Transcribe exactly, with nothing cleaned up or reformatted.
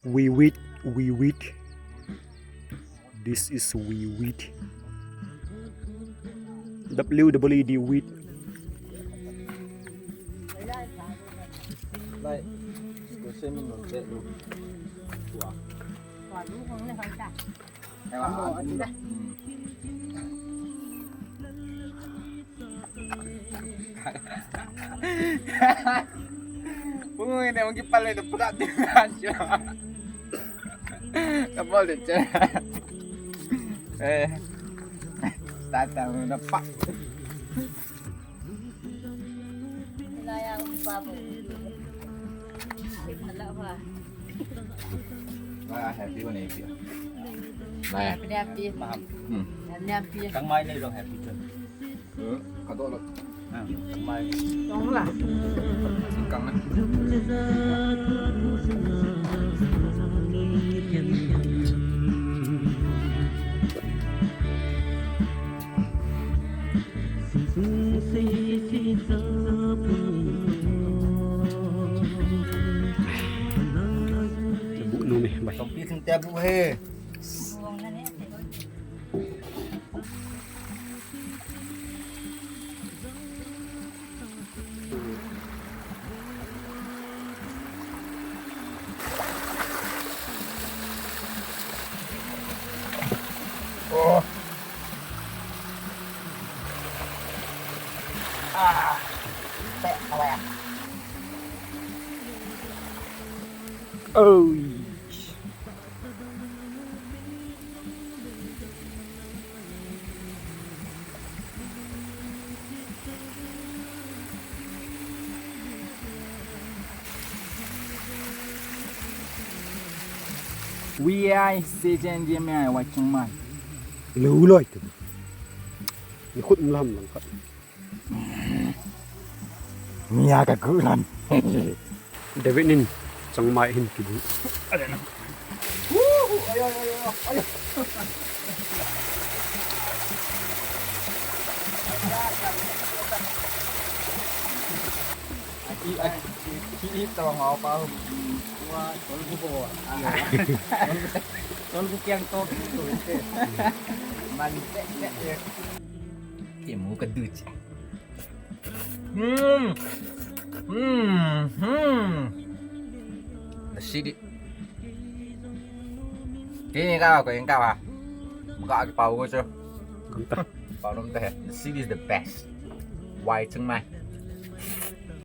We weed, we weed. This is we weed. W W E D, weed. Pung ini mungkin paling depan di Malaysia. Kapal de che. Eh. Tata mo na pa. Wala yung babo. Wala, happy ko na ipi. Wala. Happy, happy. Mahal. Hmm. Happy, happy. Kang mai ni long happy ko. Eh, kado lo. Ah, kang mai. Long la. Kang na. Tebu nom e, bai. Tongpi thun tebu he. Oh. Ah. Teh, apa ya? Oh. We are season je me ai wa chung man. Lu loi tu. Ni khut um lam lang khat. Nia ka gu lan. David nin changmai hin kibu. Aki, aki, ki tong au pa. Wa, tol bu ko. Tol bu kiang to. Man te te. Ki mu ka du chi. Hmm. Hmm. Hmm. The seed. Kini ka ko in ka ba. Maka ki pau ko so. Pau nom te. The seed is the best. Wai chung mai.